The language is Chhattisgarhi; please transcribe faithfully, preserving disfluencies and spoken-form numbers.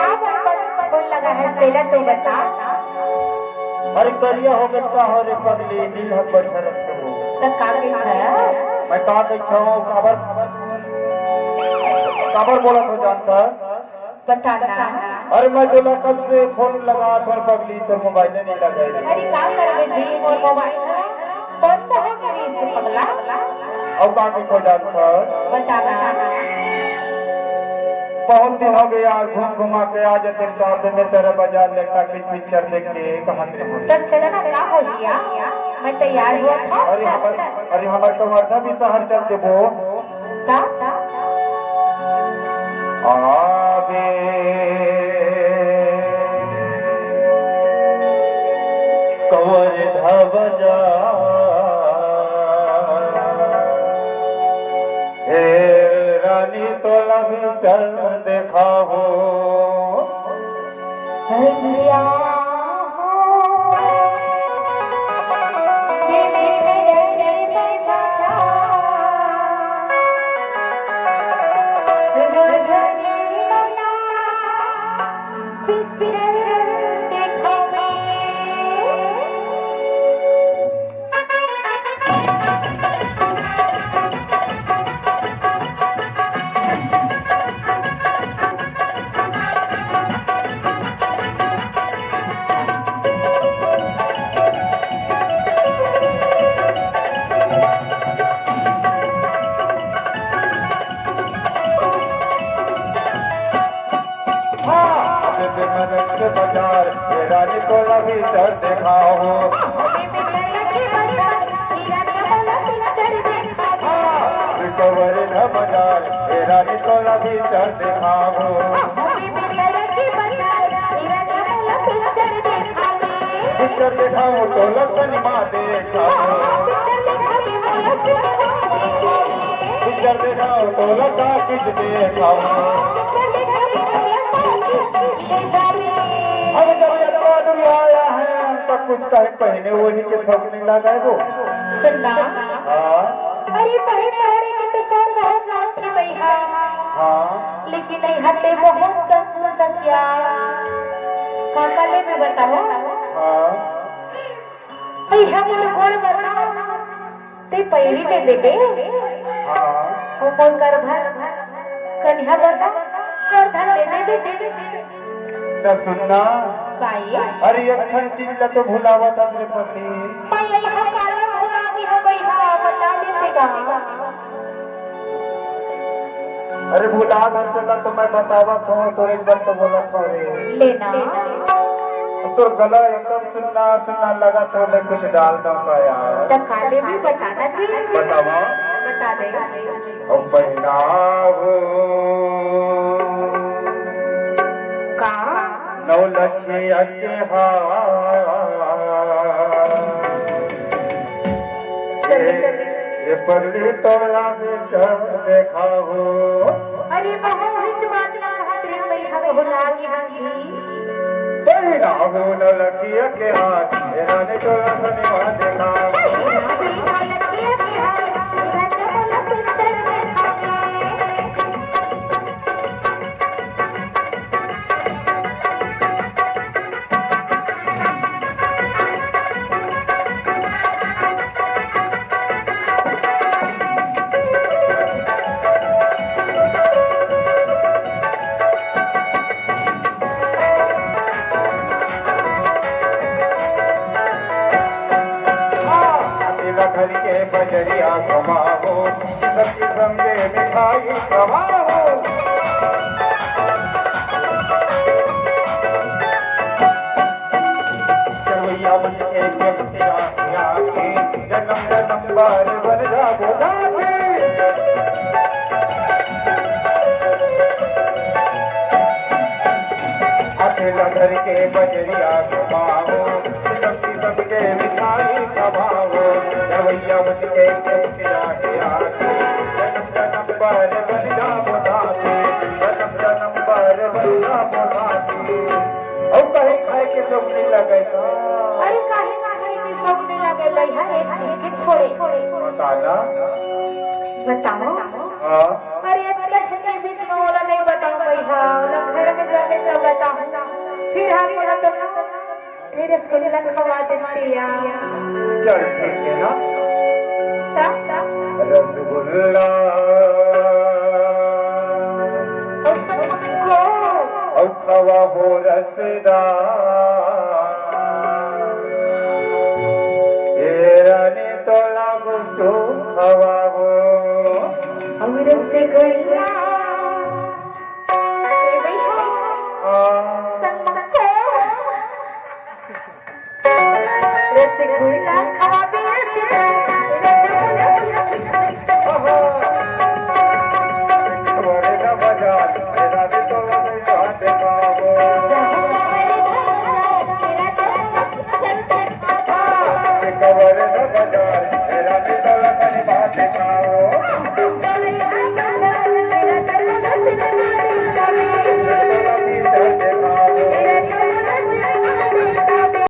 का बर फूल लगा है, तेला तो बता। अरे करिया हो गए का हो रे पगली, नील हक बैठा रखो। त का कहिथस? मैं का कहिथंव, काबर, काबर बोलत हो जानथस? बता ना। अरे मैं तोला कब से फोन लगात हों पगली, तोर मोबाइल नहीं लगे रे। अरे का करबे जी, मोर मोबाइल ह बंद हो गे रिहिस पगला। अउ का कहिथंव जानथस? बता ना। बहुत दिन हो गया यार, घूम घुमा के आ जाते तो आप में तेरा बाजार लेटा के पिक्चर देख के कहाँ से हो। तब चला ना, का हो गया? मैं तैयार हुआ था। अरे हमर, अरे हमर कवर्धा भी शहर चल देबो। का? आगे कवर्धा बाजार, हे रानी तोला भी चल देखाहूं। हाँ, अबे बेमनक के बाजार, ये रानी तोला भी चल देखाहूं। हाँ, अबे कवर्धा बाजार, ये रानी तोला भी चल देखाहूं। पिक्चर देखाहूं तोला सिनेमा देखाहूं। पिक्चर देखाहूं तोला टॉकीज देखाहूं। अब जब इतना दूर आया है, हम तो कुछ कहीं पहने ओढ़ी के शौक नहीं लगा है वो। सुनना। हाँ। अरे पहले पहले के तो शौक बहुत नाम थी भैया। हाँ। लेकिन नहीं हटे बहुत कंजूस अचिया। काका ले भी बताओ। हाँ। अई हमर गोड़ बर ना, ते पैरी दे देबे। हाँ। अउ मोर करधन, कनिहा बर ना, करधन दे देबे जी। त सुन ना। काये? अरे एक ठन चीज ला तो भुलावत हस रे पति। मैं यही हो काला भुला गे हो गई हा, बता देते का। अरे भुला दे तेला तो मैं बतावत हों, तोर एक बार तो बोलत हों रे। लेना। तोर गला एकदम सुन्ना सुन्ना लगत हे, मैं कुछ डाल दूं का यार? त काले भी बताना चाहिए। बतावा। बता दे। ओ पहनाहूं का? नौ लखिया के हार। ए, ए पगली तोला भी चल देखाहूं। अरे महूं उहीच बात ला कहत रहेंव, मैं ह भुला गे हंव जी। पहनाहूं नौ लखिया के हार, ए रानी तोला सिनेमा देखाहूं। पहनाहूं नौ लखिया के हार, ए राजा तोला पिक्चर देखाहूं। तेला धर के बजरिया घुमाहूं, सबके संगे मिठाई खवाहूं। चरवैया बन के जब तेरा आके, जन्म जन्म बार बन जाबो साथी। अकेला घर के बजरिया घुमाओ, सबकी सबके मिठाई खवाओ। रवैया बन के जब तेरा है आके, जन्म जन्म बार बन जाबो साथी, जन्म जन्म बार बन जाबो साथी। अउ कहीं खाए के शौक नहीं लगे का? अरे काहे खाए के शौक नहीं लगे भैया, एक चीज के छोड़े। बताना। बताओ। हाँ। अरे अतका झन के बीच में ओला नहीं बताओ भैया, ओला घर में जाके तब फिर हम बोला तो ना, फिर रसगुल्ला खवा देती यार। चल ठीक है ना। ता? रसगुल्ला। और सबको। और खवा हो रसदा। ए रानी तोला गुपचुप खवा हो। और रसगुल्ला। ए भैया। हाँ। सबको। रसगुल्ला खवा